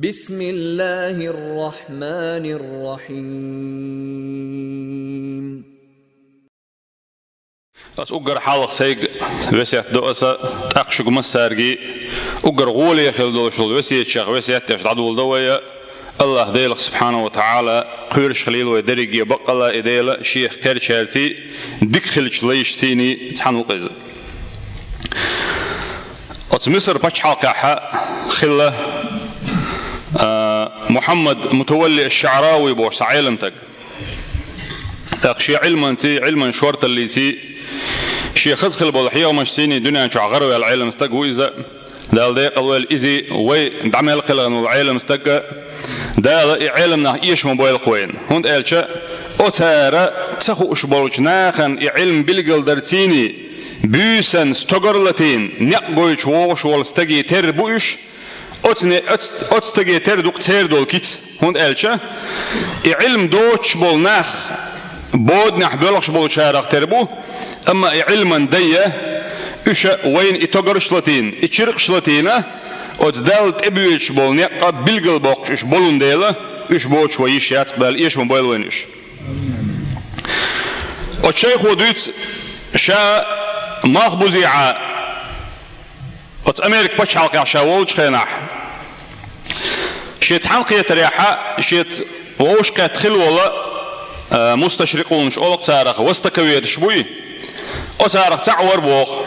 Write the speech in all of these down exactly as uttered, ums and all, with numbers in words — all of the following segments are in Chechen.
بسم الله الرحمن الرحيم. Ас уггар хьалха сайга весет до аса, тӀаккха шуга массарги уггар гӀоле хила долуш долу весетчех весет деш дӀадолу до вай. АллахӀ Делах субхьанаху ва таӀала кхоьруш хилийла вай дерриге баккъала, и Дела шех кхерчаьрций, дика хилча лайшцийний цхьаьна ву-кх иза. Оцу Мисар пачхьалкхехь хилла, а, Мухьаммад Мутавалли аш-ШаӀрауи бохуш цхьа Ӏеламстаг. ТӀаккха шен Ӏилманций, Ӏилман шорталлиций, шен хаза хила болу хьехамашцийний дуьнен чохь гӀараваьлла Ӏеламстаг ву иза. Дала декъала войла изий, вай дӀа мел кхелхина волу Ӏеламстаг а, Дала и Ӏелам нах эша ма бойла-кх вайна. ХӀунда аьлча оцара ца хууш болчу нахана и Ӏилма билгалдарцийний, буьйсанна стогар а латийна, некъ гойтуш вогӀуш волу стаге терра бу уьш, оцу не-, оцу, оцу стаге терра ду-кх церан долу кица. ХӀунда аьлча и Ӏилма доцуш болу нах боданехь боьлхуш болчарах тера бу, амма и Ӏилман дай а, уьш а вайна и тогарш а латийна, и чиркхаш а латийна, оцу Далла тӀебоьдуш болу некъ а билгалбоккхуш уьш болун дела, уьш боцуш вай йиш яц-кх, Дала эша ма бойла вайна уьш. Оцу шайхо дуьйцу, ша малхбузехьа оцу Америка пачхьалкхехь ша волчу хенахь, шен цхьаьнакхетарехьа, шеца вовшахкхетта хилла волу, а, мусташрикъунаш олу-кх царах, востоковедаш буй, оцарах цхьаъ вара боху.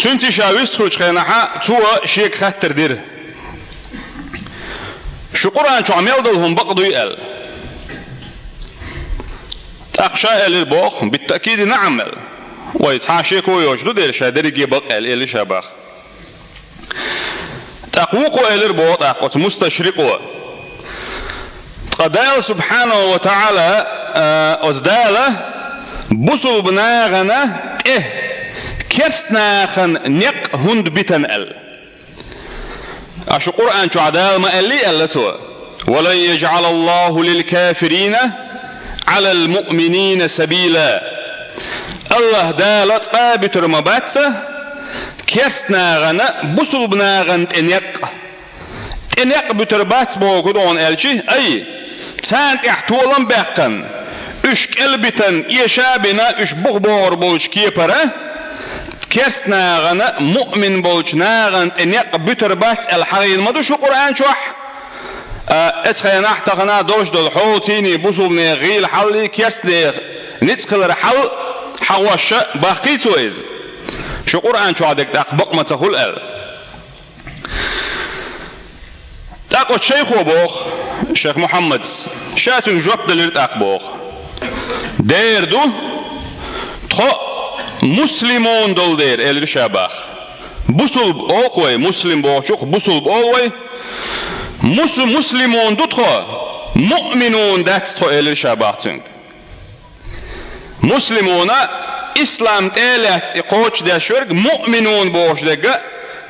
Цуьнца ша вистхуьлучу хенахьа, цо шега хаттар дира: «Шу Къуръан чохь мел долу хӀума бакъ дуй?» – аьлла. ТӀаккха ша элира боху: «Биттаъкиди наӀам», – аьлла. Вай цхьа шеко йоцуш ду дера ша дерриге бакъ аьлла, элира ша баха. ТӀаккха вукхо элира боху тӀаккха оцу мусташрикъо: «Ткъа Дала субхьанаху ва таӀала, а, оцу Дала бусулба нахана тӀе керст нахана некъ хӀунда битана?» – аьлла. А шу Къуръан чохь Дала ма аьллий, аьлла цо: «Ва лан яжъалаллаху лилкафирина Ӏалал муъминина сабила». АллахӀ Дала цкъа а буьтур ма бац керст нахана бусулба нахана тӀе некъ. ТӀе некъ буьтур бац бохург хӀун ду аьлчи, ай, царна тӀехь толам а баьккхина, уьш кӀел а битина, эша а бина, уьш бух богӀур болчу кепара, керст нахана, муъмин болчу нахана тӀе некъ буьтур бац аьлла хьахийна ма ду шу Къуръан чохь? А, эцу хенахь, тахана долуш долу хьолацийний бусулбанех гӀийла хьаллий, керстанех ницкъ хилар хьал хьахош бахкий цо иза? Шу Къуръан чохь дерг тӀаккха бакъ ма ца хуьлу аьлла. ТӀаккха оцу шайхо боху, шайх Мухьаммадс, ша цуьнга жоп делира тӀаккха боху: «Дера ду, тхо муслимун долу дера», – элира ша баха. Бусулба олу-кх вай, муслим бохучух бусулба олу вай. Мус-, муслимун ду тхо, муъминун дац тхо, элира ша баха цуьнга. Муслимуна, ислам тӀе а лаьцна и кхочушдеш верг, муъминун бохуш дерг а,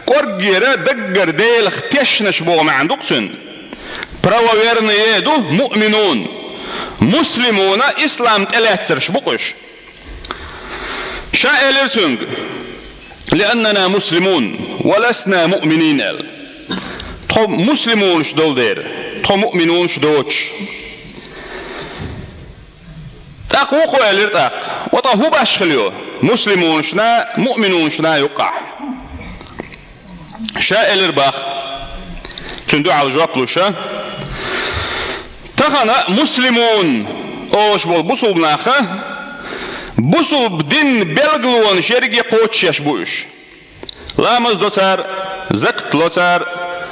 кӀорггера даггара Делах тешнаш боху маьӀна ду-кх цуьнан. Правоверные ду муъминун. Муслимуна, ислам тӀелаьцнарш бу-кх уьш. Ша элира цуьнга: «Лианнана муслимун, ва ласна муъминин», – аьлла. Тхо муслимунаш долу дера, тхо муъминунаш доцуш. ТӀаккха вукхо элира тӀаккха: «Ва ткъа хӀун баш хила ю муслимунашна, муъминунашна юккъахь?» Ша элира баха. Цуьнан дуьхьал жоп луш а. Тахана муслимун олуш болу бусулба наха, бусулба дин белгалонаш ерриге кхочушъеш бу уьш. Ламаз до цара, закат ло цара,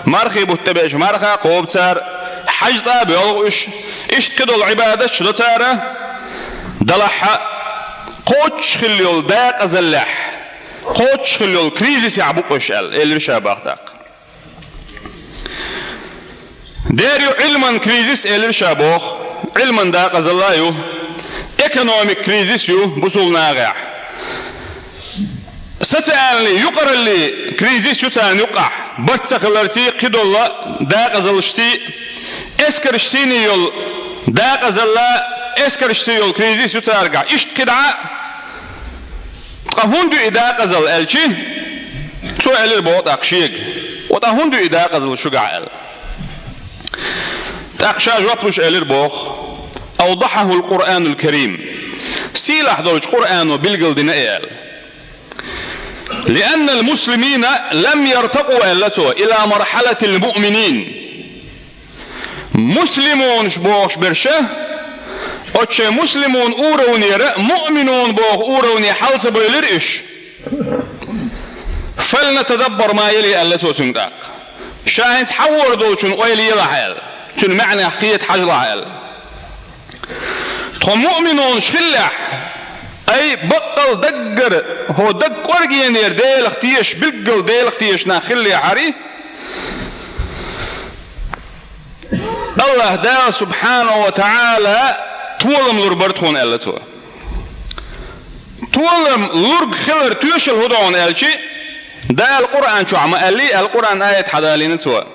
мархий бутт тӀебеача марха кхобу цара, хьаьж цӀа а боьлху уьш, иштта кхидолу Ӏибадаташ до цара, делахь а кхоччуш хилла йолу декъазаллехь, кхоччуш хилла йолу кризисехь бу-кх уьш аьлла, элира ша баха тӀаккха. Дера ю Ӏилман кризис, элира ша боху. Ӏилман декъазалла а ю. Экономик кризис ю бусулба нахехь. Социальный, юкъараллин кризис ю царна юккъахь. Барт ца хиларций, кхидолу декъазаллашций, эскаршцийний йолу декъазалла, эскаршций йолу кризис ю царгахь. Иштта кхидӀа а. Ткъа хӀунда ю и декъазалла аьлчи, цо элира боху тӀаккха шега: «Ва тӀаккха хӀунда ю и декъазалла шуьгахь?» — аьлла. ТӀаккха ша жоп луш элира боху: «أوضحه القرآن الكريم». Сийлахь долчу Къуръано билгалдина и аьлла. «لأن المسلمين لم يرتقوا», — аьлла цо, «إلى مرحلة المؤمنين». Муслимунаш бохуш берш, оцу шайн муслимун уровнера муъминун боху уровне хьал ца бевлира уьш. «فلنتدبر ما يلي», — аьлла цо цуьнга тӀаккха. «Ша хӀинца хьан вор долчун ойла елахь», — аьлла. «Цуьнан маьӀнех кхета хьажалахь», — аьлла. Тхо муъминунаш хиллехь, ай, баккъал даггара, хӀо даг кӀоргенера Делах тешаш, билггал Делах тешаш нах хиллехьара, Аллаха Дала субхьанаху ва тагӀала толам лур бара тхуна, аьлла цо. Толам лург хилар тоьшалла хӀун ду хьуна аьлча, Дала Къуръан чохь ма аьллий, аьлла Къуръан аят хьадалийна цо.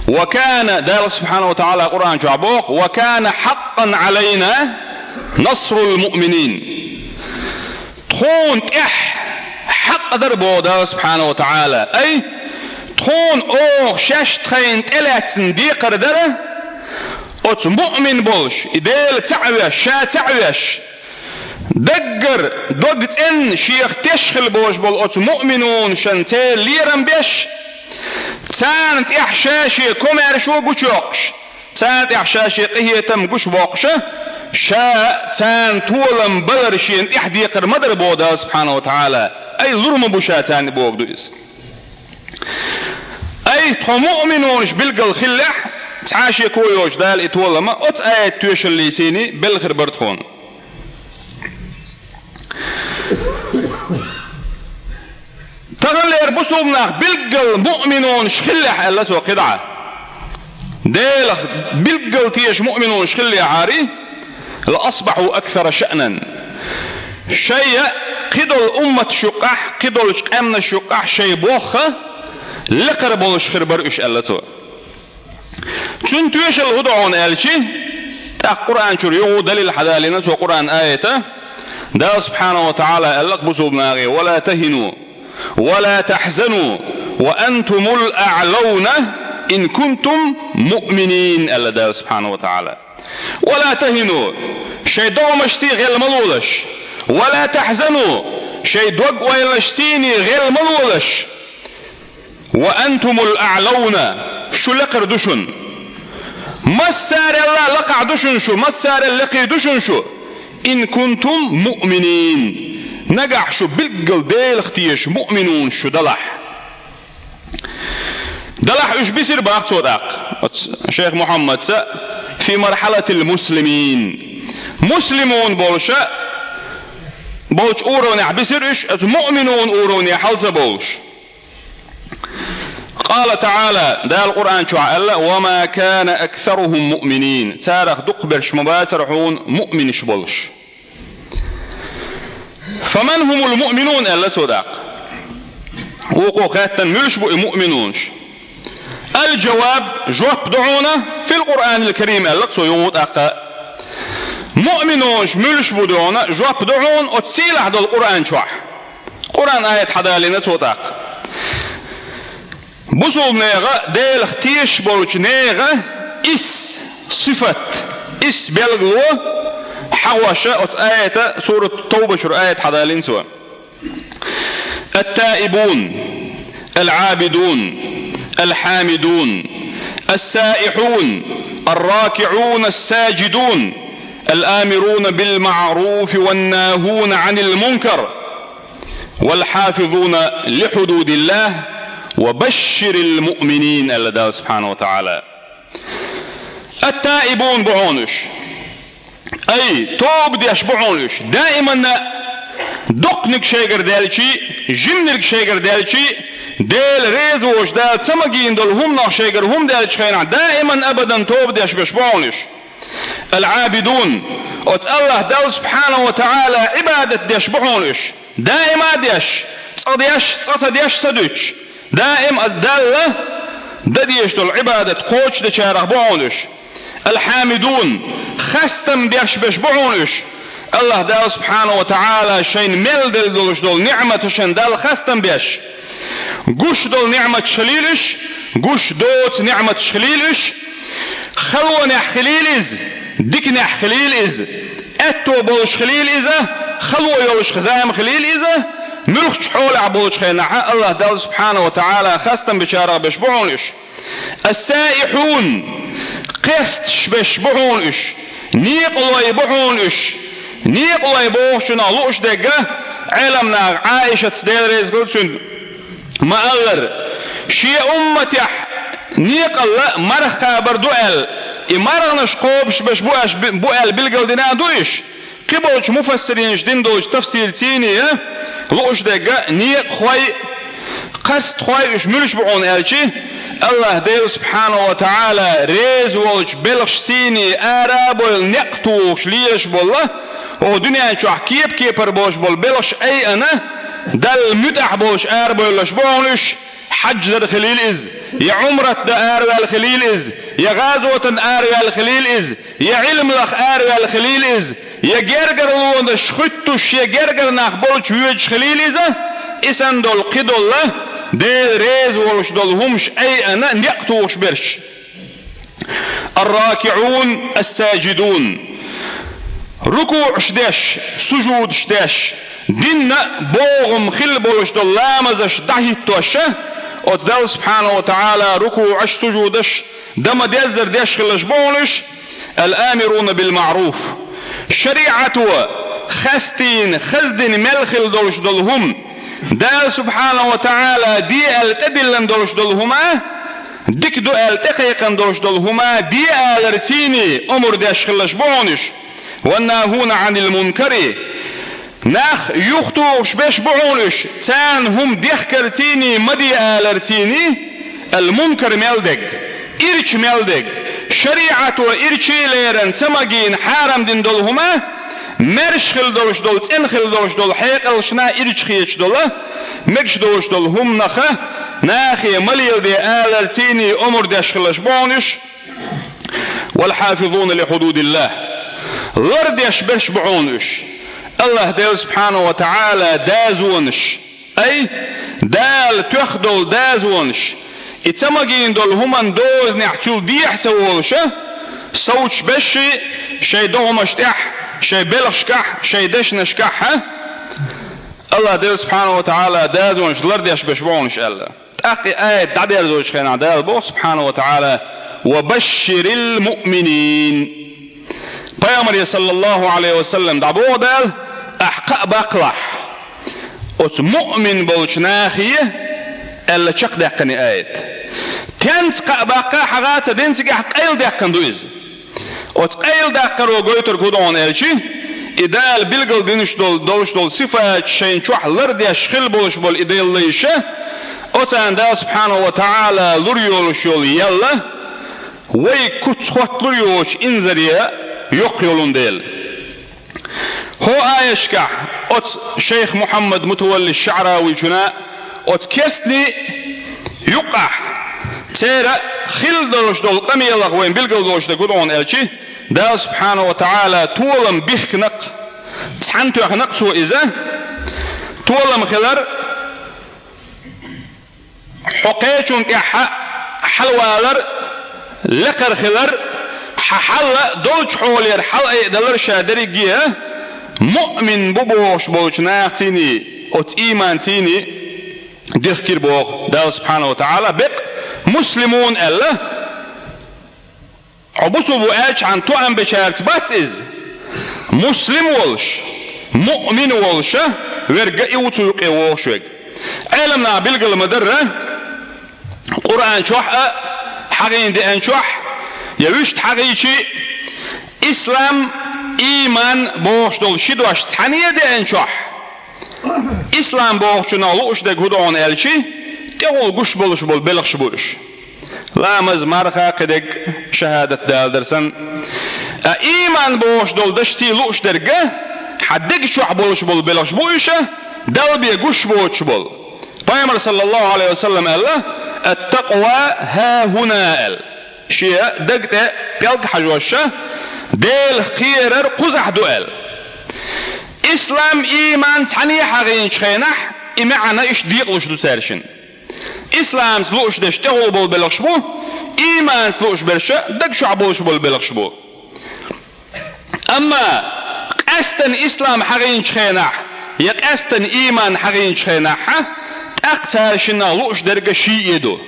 «وكان», Дала субхьанаху ва тагӀала Къуръан чохь боху: «وكان حقا علينا نصر المؤمنين». Тхуна тӀехь хьакъ дара боху Дала субхьанаху ва тагӀала. Ай, тхуна оха шаьш тхайна тӀелаьцна декхар дара, оцу муъмин болуш, и Дела цхьаъ веш, ша цхьаъ веш, даггара, дог цӀенна, шех теш хила бохуш болу оцу муъминунашна церан лерам беш, царна тӀехь ша шен комаьршо гучуйоккхуш, царна тӀехь ша шен къинхетам гуш боккхуша, ша царна толам балар шена тӀехь декхар ма дара боху Дала субхьанаху ва тагӀала. Ай, лур ма бу ша царна, боху ду иза. Ай, тхо муъминунаш билггал хиллехь, цхьа а шеко йоцуш Дала и толам оцу аят тоьшаллица белла хир бара тхуна. Таханлера бусулба нах билггал муъминунаш хиллехь, аьлла цо кхидӀа. Делах билггал тешаш муъминунаш хиллехьара, «لأصبحوا أكثر شأنا». Шайн кхидолу умматаш юккъехь, кхидолчу къаьмнаш юккъехь шайн болх лекхар болуш хир бара уьш, аьлла цо. Цуьнан тоьшалла хӀун ду хьуна аьлча, тӀаккха Къуръан чуьра юха далил хьадалийна цо Къуръан аята, Дала субхьанаху ва тагӀала аьлла бусулба нахе: «ولا تهنوا ولا تحزنوا وأنتم الأعلون إن كنتم مؤمنين», — аьлла Дала субхьанаху ва тагӀала. «ولا تهنوا», шайн догӀмашций гӀелла ма лолаш. «ولا تحزنوا», шайн дог-ойланашций гӀелла ма лолаш. «وأنتم الأعلون», шу лекхар ду шуна. Массарелла лакхахь ду шуна шу, массарел лекхий ду шуна шу. «إن كنتم مؤمنين», нагахь шу билггал Делах тешаш муъминунаш шу далахь. Далахь уьш бисира бах цо тӀаккха, оцу шайх Мухьаммадца, «في مرحلة المسلمين». Муслимун болуша, болчу уровнехь бисира уьш, оцу муъминун уровне хьал ца бовлуш. قال تعالى, Дала Къуръан чохь аьлла: «وما كان أكثرهم مؤمنين». Царах дукхахберш ма бацара хьуна муъминаш болуш. «فمن هم المؤمنون», аьлла цо тӀаккха. Вукхо хаьттина, муьлш бу и муъминунаш? «الجواب», жоп ду хьуна, «في القرآن الكريم», аьлла цо юха тӀаккха. Муъминунаш муьлш бу ду хьуна, жоп ду хьуна оцу сийлахь долу Къуръан чохь. Къуръан аят хьадалийна цо тӀаккха. Бусулба нехан, Делах тешаш болчу нехан исс, сифат, исс билгало хьахош оцу аята, сурат Тавба чуьра аят хьадалийна цо. «التائبون العابدون الحامدون السائحون الراكعون الساجدون الآمرون بالمعروف والناهون عن المنكر والحافظون لحدود الله وبشر المؤمنين», аьлла Дала субхьанаху ва тагӀала. «التائبون» бу хьуна уьш. Ай, тоба деш бу хьуна уьш. Даиманна доккханиг шайгара даьлчий, жиманиг шайгара даьлчий, Дела реза воцуш, Дала ца магийна долу хӀуманах шайгара хӀума даьллачу хенахь, даиман абадан тоба деш берш бу хьуна уьш. «العابدون», оцу Аллаха Далла субхьанаху ва тагӀала Ӏибадат деш бу хьуна уьш. Даима а деш, цкъа деш, цкъа ца деш, ца дуьтуш. Даим а Далла дан дезаш долу Ӏибадат кхочушдечарах бу хьуна уьш. «الحامدون», хастам беш берш бу хьуна уьш. Аллаха Далла субхьанаху ва тагӀала шайна мел делла долуш долу ниӀматашна Далла хастам беш. Гуш долу неӀматаш хилийла уьш, гуш доцу неӀматаш хилийла уьш, халонехь хилийла иза, диканехь хилийла иза, аьтто болуш хилийла иза, хало йолуш хаза хилийла иза, муьлххачу хьолехь болчу хенахь а АллахӀ Далла субхьанаху ва таӀала хастам бечарах берш бу хьуна уьш. Ас-саихьун, кхерсташ берш бу хьуна уьш, некъалой бу хьуна уьш. Некъалой бохучунах лууш дерг а, Ӏеламнаха Ӏаишатца, Дела реза хуьлда цунна, ма-аллара, шен умматехь некъалла марха кхабар ду аьлла, и марханаш кхобуш берш бу аьш, бу аьлла билгалдина а ду уьш. Кхиболчу муфассиринаша дина долчу тафсирций а, лууш дерг а, некъахой, кхерстахой уьш муьлш бу хьуна аьлчи, АллахӀ Дела субхьанаху ва таӀала реза волчу белхашций а ара а бевлла некъ тухуш лелаш болу, хӀокху дуьнен чохь кеп-кепара болуш болу белхаш айъана, Далла муьтӀахь болуш арабевлларш бу хьуна уьш, хьаьж дар хилийла иза, я Ӏумрат дан араваьлла хилийла иза, я гӀазотан араваьлла хилийла иза, я Ӏилма лаха араваьлла хилийла иза, я гергарлонаш хӀуьттуш, я гергара нах болчу воьдуш хилийла иза, и санна долу кхидолу, Дела реза волуш долу хӀумаш айъана некъ тухуш берш. Ар-ракиӀун, ас-саджидун. РукуӀаш деш, сужудаш деш, динна богӀум хилла болуш долу ламазаш дӀахӀиттош а, оцу Далла субхьанаху ва таӀала рукуӀаш, сужудаш дан ма-деззара деш хиларш бу хьуна уьш, ал-амируна бил-маъруф. ШариӀато хастийна, хаздина мел хилла долуш долу хӀума, Дала субхьанаху ва таӀала де аьлла тӀедиллина долуш долу хӀума, дика ду аьлла тӀекхайкхина долуш долу хӀума де аларций а омра деш хиларш бу хьуна уьш. Ва нахуна Ӏанил мункари. Нах юхатухуш берш бу хьуна уьш, царна хӀума дехкарций а, ма де аларций а, ал-мункар мел дерг, ирча мел дерг, шариӀато ирчий а лерина ца магийна хьарам дина долу хӀума, маьрша хилла долуш долу, цӀена хилла долуш долу хьекъалшна ирча хеташ долу, мегаш долуш долу хӀуманах нахе ма леладе аларций а омра деш хиларш бу хьуна уьш. Вал-хьафизуна ли хьудудиллахӀ. Лардеш берш бу хьуна уьш, АллахӀ Дела субхьанаху ва таӀала дазонаш, ай, Дала тоьхна долу дазонаш, и ца магийна долу хӀуманна дозанехь цул дехьа ца волуш а, совцуш берш шайн догӀмаш тӀехь, шайн белхашкахь, шайн дешнашкахь а, АллахӀ Дела субхьанаху ва таӀала дазонаш лардеш берш бу хьуна уьш аьлла. ТӀаккха и аят дӀадерзочу хенахь Дала боху субхьанаху ва таӀала: «Ва башширил муъминин». Пайхамаре, саллаллаху Ӏалайхи ва саллам, дӀабоху Дала: «Ахь кхаъ баккхалахь оцу муъмин болчу нахе», аьлла, чекхдаьккхина и аят. Тенца кхаъ баккха хьагӀа ца дина, цигахь къайладаьккхина ду иза. Оцу къайладаккхаро гойтург хӀун ду хьуна аьлчи, и Дала билгалдинаш долу, долуш долу сифаташ шайна чохь лардеш хилла болуш болу и Делан лайш а, оцарна Дала субхьанаху ва таӀала лур йолуш йолу ял а, вай куц хотталур йоцучу инзаре а йоккха йолун дела. ХӀокху аяташкахь оцу шайх Мухьаммад Мутавалли ШаӀравичуна оцу керстанийн юккъахь церан хилла долуш долу къамелах вайна билгал долуш дерг хӀун ду хьуна аьлчи, Дала субхьанаху ва таӀала толам бихкина-кх, цхьаьна тоьхна-кх цо иза, толам хилар, хьо кхечунна тӀехь хьалавалар, лекхара хилар, хьан хьал долчу хьолера хьалаайдалар ша дерриге а, муъмин бу бохуш болчу нахацийний, оцу ийманцийний дихкира боху Дала субхьанаху ва таӀала, бекъ муслимун аьлла. Хьо бусулба ву аьлчхьана тоам бечаьрца бац иза. Муслим волуш, муъмин волуш а верг а и ву цу юкъе вогӀуш верг. Ӏеламнаха билгал ма-дарра, Къуръан чохь а, хьагӀийна деанчохь, я вуьшта хьагӀийчи, ислам, ийман бохуш долу ши дош цхьаьна а деанчохь, ислам бохучунах лууш дерг хӀун ду хьуна аьлчи, тӀехула гуш болуш болу белхаш бу уьш. Ламаз, марха, кхидерг, шахӀадат далар санна. Ткъа ийман бохуш долу дашций лууш дерг а, хьан дег чохь болуш болу белхаш бу уьш а, Далла бен гуш боцуш болу. Пайхамар, саллаллаху Ӏалайхи ва саллам, аьлла: «Ат-такъва хьахьуна», аьлла. Шен даг тӀе пӀелг хьажош а, Делах кхерар кхузахь ду аьлла. Ислам, ийман цхьаьна хьагӀийначу хенахь, и маьӀна иштта декъалуш ду цаьршинна. исламца лууш дерш тӀехула болу белхаш бу, ийманца лууш берш дага чохь болуш болу белхаш бу. Амма къаьстана ислам хьахийначу хенахь, я къаьстана ийман хьахийначу хенахь, тӀаккха цара шиннах лууш дерг шиъ ду,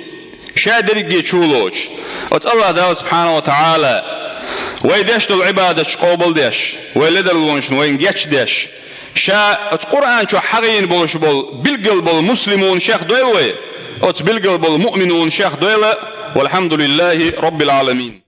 ша дерриге чу лоцуш. Оцу АллахӀ Дала субхьанаху ва таӀала вай деш долу Ӏибадаташ къобалдеш, вай ледарлонашна вайна гечдеш, ша оцу Къуръан чохь хьахийна болуш болу билггал болу муслимунех дойла вай, оцу билггал болу муъминунех дойла. Валхьамдулиллахи Роббил Ӏаламин.